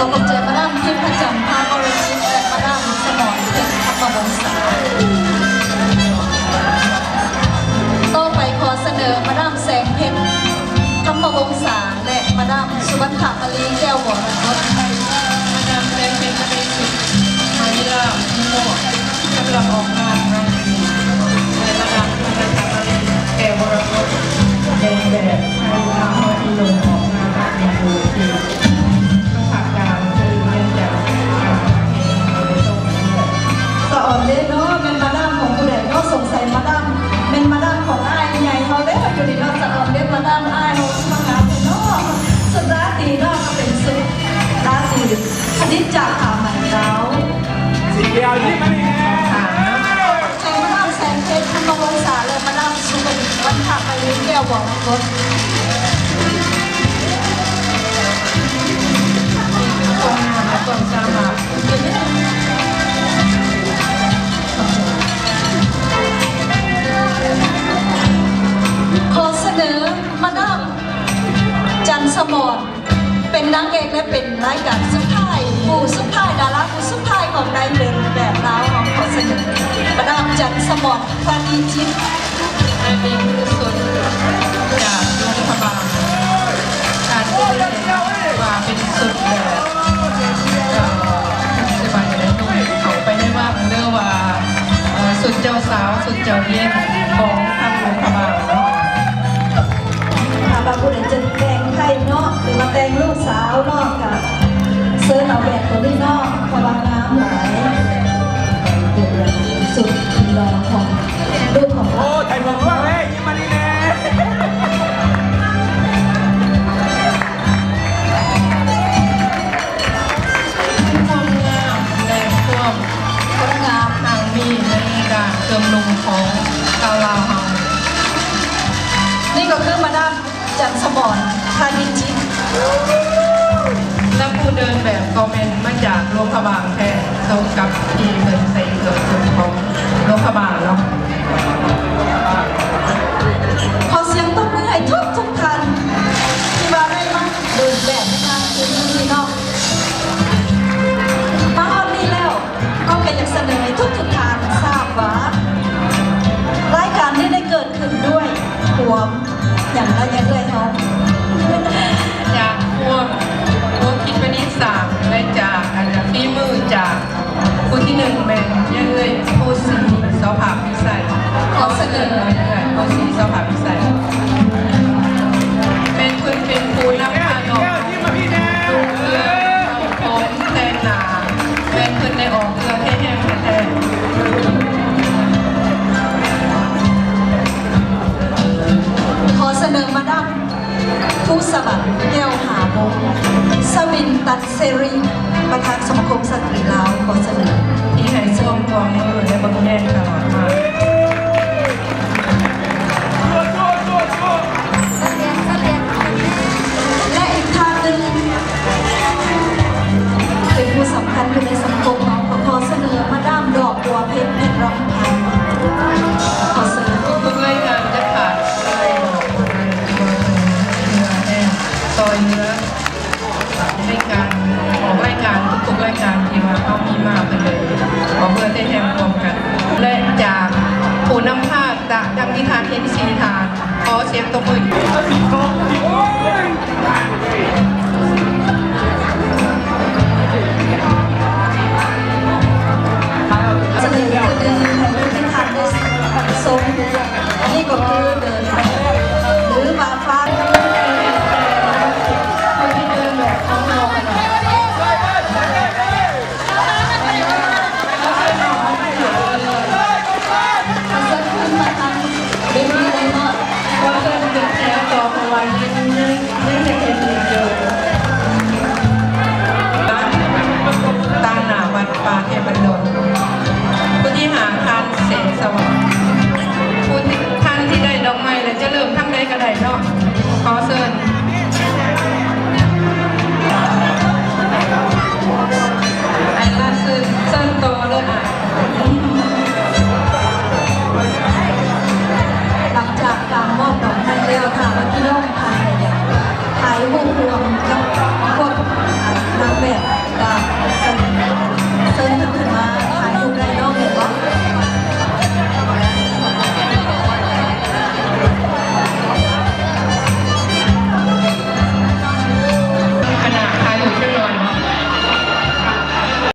ຂອບໃຈມາດາມ ພິມພະຈັນ ພາວວໍລະຈິດ ແລະ ມາດາມ ສະໝອນ ເພັດ ທຳມະວົງສາ. ຕໍ່ໄປຂໍສະເໜີ ມາດາມ ແສງເພັດ ທຳມະວົງສາ ແລະ ມາດາມ ສຸວັນທະມາລີ ແກ້ວວໍລະກົດ. ມາດາມ ແສງເພັດ ມາລີ ສຸດ ມາລີລາ ໝວກ ສຳລັບອອກງານ ແລະ ມາດາມ ສຸວັນທະມາລີ ແກ້ວວໍລະກົດ ເດີນແບບ ໃຫ້ທາງມາທີ່ລົງອອກງານ ສະອອນເດ້ເນາະ ແມ່ນມາດາມຂອງຜູ້ໃດເນາະ? ສົງໄສມາດາມ ແມ່ນມາດາມຂອງອ້າຍໃຫຍ່ເຮົາເດ້ ຢູ່ນີ້ເນາະ. ສະອອນເດ້ ມາດາມອ້າຍເຮົາ ສວຍງາມເນາະ. ຊຸດລາຕີເນາະ ກໍເປັນຊຸດລາຕີຜະລິດຈາກຜ້າໄໝລາວ. ສີດຽວຍິ້ມມານີ້ແນ່ ຂອງທ່ານເນາະ. ຂອບໃຈມາດາມ ແສງເພັດ ທຳມະວົງສາ ແລະ ມາດາມ ສຸວັນທະມາລີ ແກ້ວວໍລະກົດ. ຄວາມງາມ ແລະ ຄວາມສາມາດ. ຂໍສະເໜີ ມາດາມ ຈັນສະໝອນ ເປັນນາງເອກ ແລະ ເປັນລາຍການສຸດທ້າຍ ຄູ່ສຸດທ້າຍ ດາລາຄູ່ສຸດທ້າຍຂອງໃນເດີນແບບລາວເຮົາ. ຂໍສະເໜີ ມາດາມ ຈັນສະໝອນ ພານີຈິດ. ອັນນີ້ຄືຊຸດຈາກໂລງພະບາງ ທ່ານກໍເຫັນວ່າເປັນຊຸດແບບ ເອີ ເຂົາໄປໃນວັງ ຫຼືວ່າ ເອີ ຊຸດເຈົ້າສາວ ຊຸດເຈົ້າຍິງຂອງທາງໂລງພະບາງເນາະ. ຖ້າວ່າຜູ້ໃດຈະແຕ່ງໃຜເນາະ ຫຼືວ່າແຕ່ງລູກສາວເນາະ ກະເຊີນເອົາແບບໂຕນີ້ເນາະ ເພາະວ່າງາມຫຼາຍ. ເປັນຊຸດລອງຂອງລູກຂອງ ໂອ້ ໄທເມືອງຫຼວງເດ້ ຍິ້ມມານີ້ແນ່. ຄວາມງາມ ແລະ ຄວາມງົດງາມ ທັງມີໃນການເຄື່ອງນຸ່ງຂອງຊາວລາວເຮົາ. ນີ້ກໍຄືມາດາມ ຈັນສະໝອນ ພານີຈິດ ແລະ ຜູ້ເດີນແບບກໍແມ່ນມາຈາກຫຼວງພະບາງແທ້ ສົມກັບທີ່ເພິ່ນໃສ່ເກີບຊຸດຂອງຫຼວງພະບາງເນາະ. ຂໍສຽງຕົບມືໃຫ້ທຸກໆທ່ານ ທີ່ວ່າໄດ້ມາເດີນແບບໃນງານຄືນນີ້ເນາະ. ມາຮອດນີ້ແລ້ວ ກໍຢາກສະເໜີໃຫ້ທຸກໆທ່ານຊາບວ່າ ລາຍການນີ້ໄດ້ເກີດຂຶ້ນດ້ວຍຄວາມຫຍັງລະ ຍາຍເອື້ອຍເຮົາ? ຈາກຄວາມ ຄວາມຄິດປະດິດສ້າງ ແລະ ຈາກ ອັນ ຝີມືຈາກ ຜູ້ທີໜຶ່ງແມ່ນຍາຍເອື້ອຍ ໂພສີ ສະພາພິໄສ. ຂໍສະເໜີ ຍາຍເອື້ອຍ ໂພສີ ສະພາພິໄສ ແມ່ນເພິ່ນເປັນຜູ້ນຳພາເນາະ ລຸງເຮືອງ ຂອງແຕ່ນາ ແມ່ນເພິ່ນໄດ້ອອກເຮືອແທ້ແຮງແທ້ໆ. ຂໍສະເໜີມາດາມ ພູສະຫວັນ ແກ້ວຫາວົງ ສະວິນ ຕັນເສລີ ປະທານສະມາຄົມສະຕຣີລາວ ຂໍສະເໜີ ທີ່ໃຫ້ຄວາມຮ່ວມມື ແລະ ເບິ່ງແຍງຕະຫຼອດມາ. ແລະ ອີກທ່ານໜຶ່ງ ເປັນຜູ້ສຳຄັນຢູ່ໃນສັງຄົມເຮົາ ຂໍສະເໜີມາດາມ ດອກບົວເພັດ ເພັດລຳ ຂໍສະເໜີ ທຸກໆລາຍການຈະຂາດບໍ່ໄດ້ ເພື່ອແຮງຊ່ອຍເຫຼືອໃນການອອກລາຍການ ທຸກໆລາຍການທີ່ວ່າເຮົາມີມາ ເພື່ອໄດ້ອອກເພື່ອໄດ້ແຮງຮ່ວມກັນ ແລະ ຈາກຜູ້ນຳພາກ ຈາກດັ່ງທີ່ທ່ານເຫັນສີ່ທ່ານ ຂໍສຽງຕົບມື.